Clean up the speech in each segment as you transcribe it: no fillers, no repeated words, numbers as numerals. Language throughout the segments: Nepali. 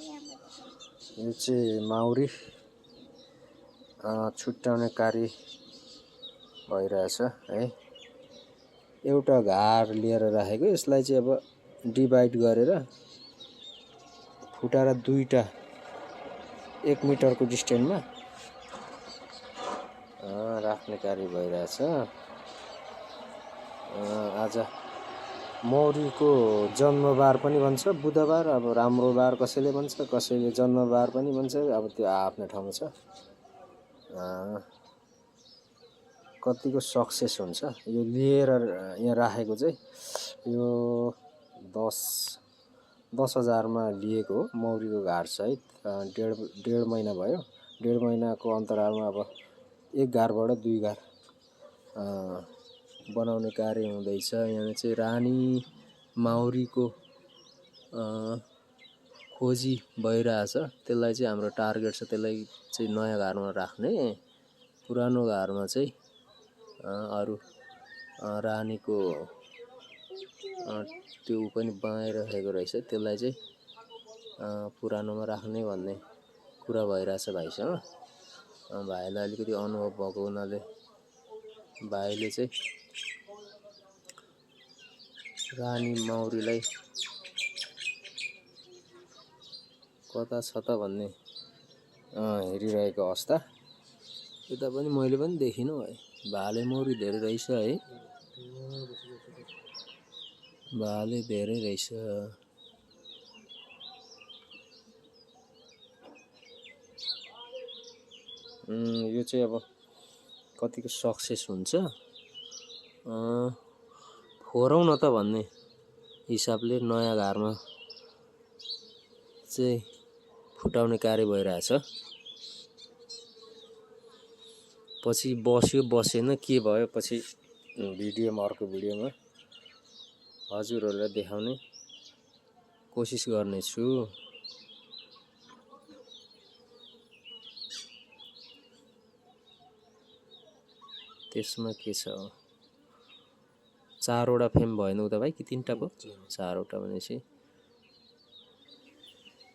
यो चाहिँ माउरी छुट्याउने कार्य भइरहेछ है। एउटा घार लिएर राखेको, यसलाई चाहिँ अब डिभाइड गरेर फुटाएर दुईटा 1 मिटरको डिस्टेन्समा राख्ने कार्य भइरहेछ। आज मौरीको जन्मबार पनि भन्छ बुधबार, अब राम्रो बार कसैले भन्छ, कसैले जन्मबार पनि भन्छ, अब त्यो आफ्नो ठाउँमा छ। कतिको सक्सेस हुन्छ यो लिएर यहाँ राखेको चाहिँ, यो 10,000 मा लिएको हो मौरीको घार सहित। डेढ महिना भयो। डेढ महिनाको अन्तरालमा अब 1 घारबाट 2 घार बनाउने कार्य हुँदैछ। यहाँ चाहिँ रानी माउरीको खोजी भइरहेछ। त्यसलाई चाहिँ हाम्रो टार्गेट छ, त्यसलाई चाहिँ नयाँ घरमा राख्ने। पुरानो घरमा चाहिँ अरू रानीको त्यो पनि बनाइरहेको रहेछ, त्यसलाई चाहिँ पुरानोमा राख्ने भन्ने कुरा भइरहेछ भाइसँग। भाइलाई अलिकति अनुभव भएको हुनाले भाइले चाहिँ रानी माउरीलाई कता छ त भन्ने हेरिरहेको अवस्था। यता पनि मैले पनि देखिनँ है, भाले मौरी धेरै रहेछ है, भाले धेरै रहेछ। यो चाहिँ अब कतिको सक्सेस हुन्छ फोरौँ न त भन्ने हिसाबले नयाँ घरमा चाहिँ फुटाउने कार्य भइरहेछ। पछि बस्यो बसेन के भयो, पछि भिडियोमा, अर्को भिडियोमा हजुरहरूलाई देखाउने कोसिस गर्नेछु। त्यसमा के छ, 4वटा फ्रेम भएन उता भाइ कि 3टा भयो? 4वटा भनेपछि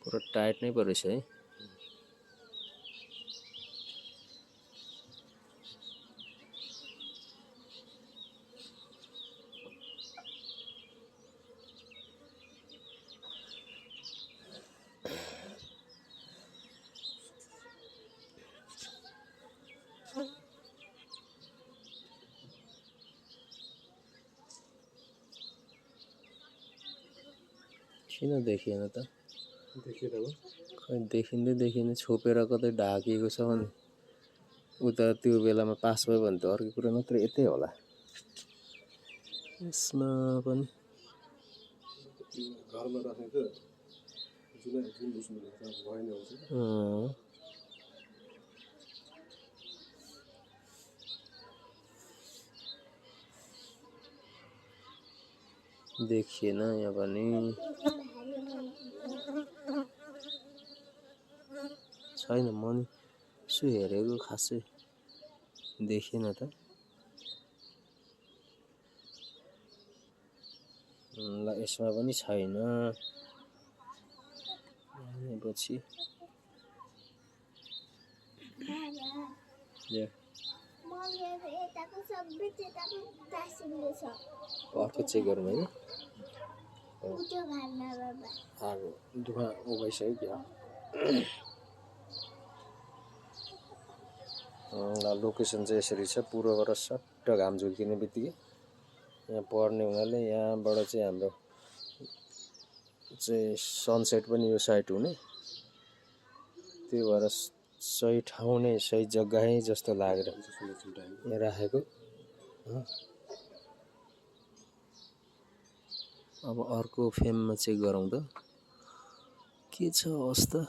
पुरा टाइट नै परेछ है। किन देखिएन त? खै देखिँदै छोपेर कतै ढाकिएको छ भने उता त्यो बेलामा पास भयो भने त अर्को कुरा, नत्र यतै होला। यसमा पनि घरमा राख्ने त जुन भएन हुन्छ। देखिएन यहाँ पनि छैन। म यसो हेरेको खासै देखिएन त। ल यसमा पनि छैन। पछि अर्को चेक गरौँ है। दुःख भइसक्यो क्या। लोकेसन चाहिँ यसरी छ, पूर्वबाट सट्ट घाम झुल्किने बित्तिकै यहाँ पर्ने हुनाले यहाँबाट चाहिँ हाम्रो चाहिँ सनसेट पनि यो साइड हुने। त्यही भएर सही ठाउँ नै, सही जग्गा नै जस्तो लागेर यहाँ राखेको। अब अर्को फ्रेममा चेक गरौँ त के छ अवस्था।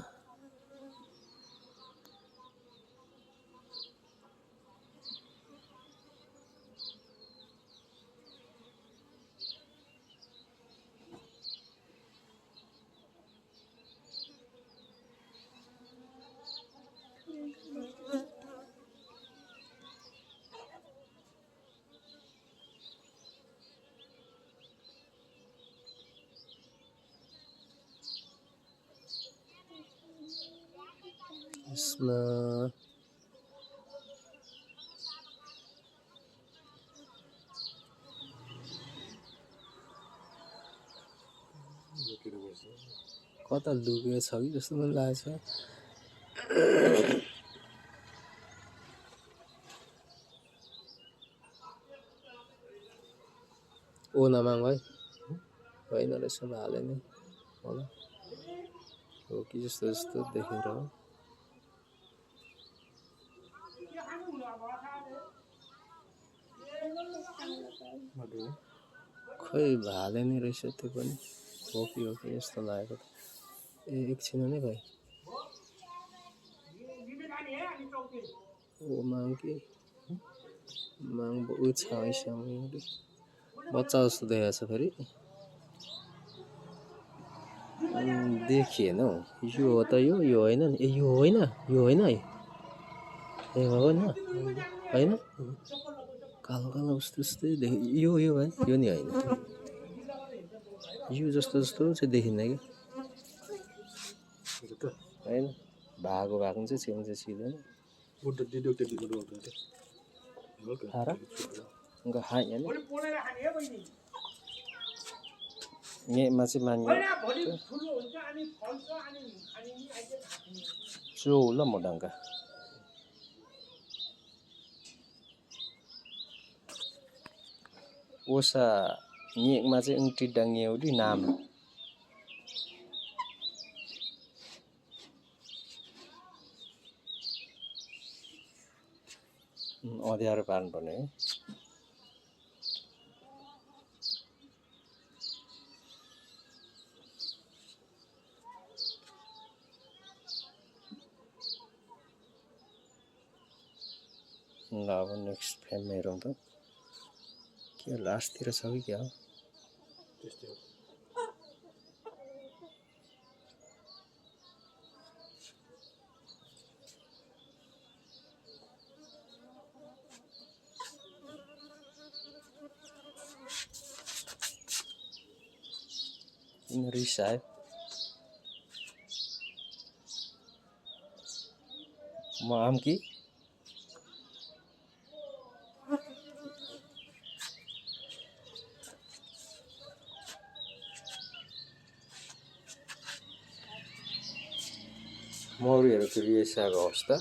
यसमा कता लुकेको छ कि जस्तो मलाई लागेको छ। ओ नमाग है होइन रहेछ, भाले नै होला हो कि जस्तो जस्तो देखेर खै भाले नै रहेछ त्यो पनि, हो कि जस्तो लागेको त। ए एकछिन नै भाइ, ओ माग कि माग ऊ छ बच्चा जस्तो देखाएको छ फेरि। देखिएन हौ, यो हो त यो होइन नि, ए यो होइन, यो होइन है, ए होइन होइन, कालो कालो उस्तो उस्तै देखि यो भाइ, यो नि होइन, यो जस्तो जस्तो चाहिँ देखिन्न कि होइन, भएको भएको चाहिँ छेउमा चाहिँ छिँदैन। enggak hanya nih masih banyak jauh lah mau dangka usa nyek masih engti dangnya di nam अँध्यारो पार्नु पर्ने है। ल अब नेक्स्ट फ्रेम हेरौँ त के लास्टतिर छ कि क्या हो। रिसायो म आमकी मौरीहरूको रिसाएको अवस्था।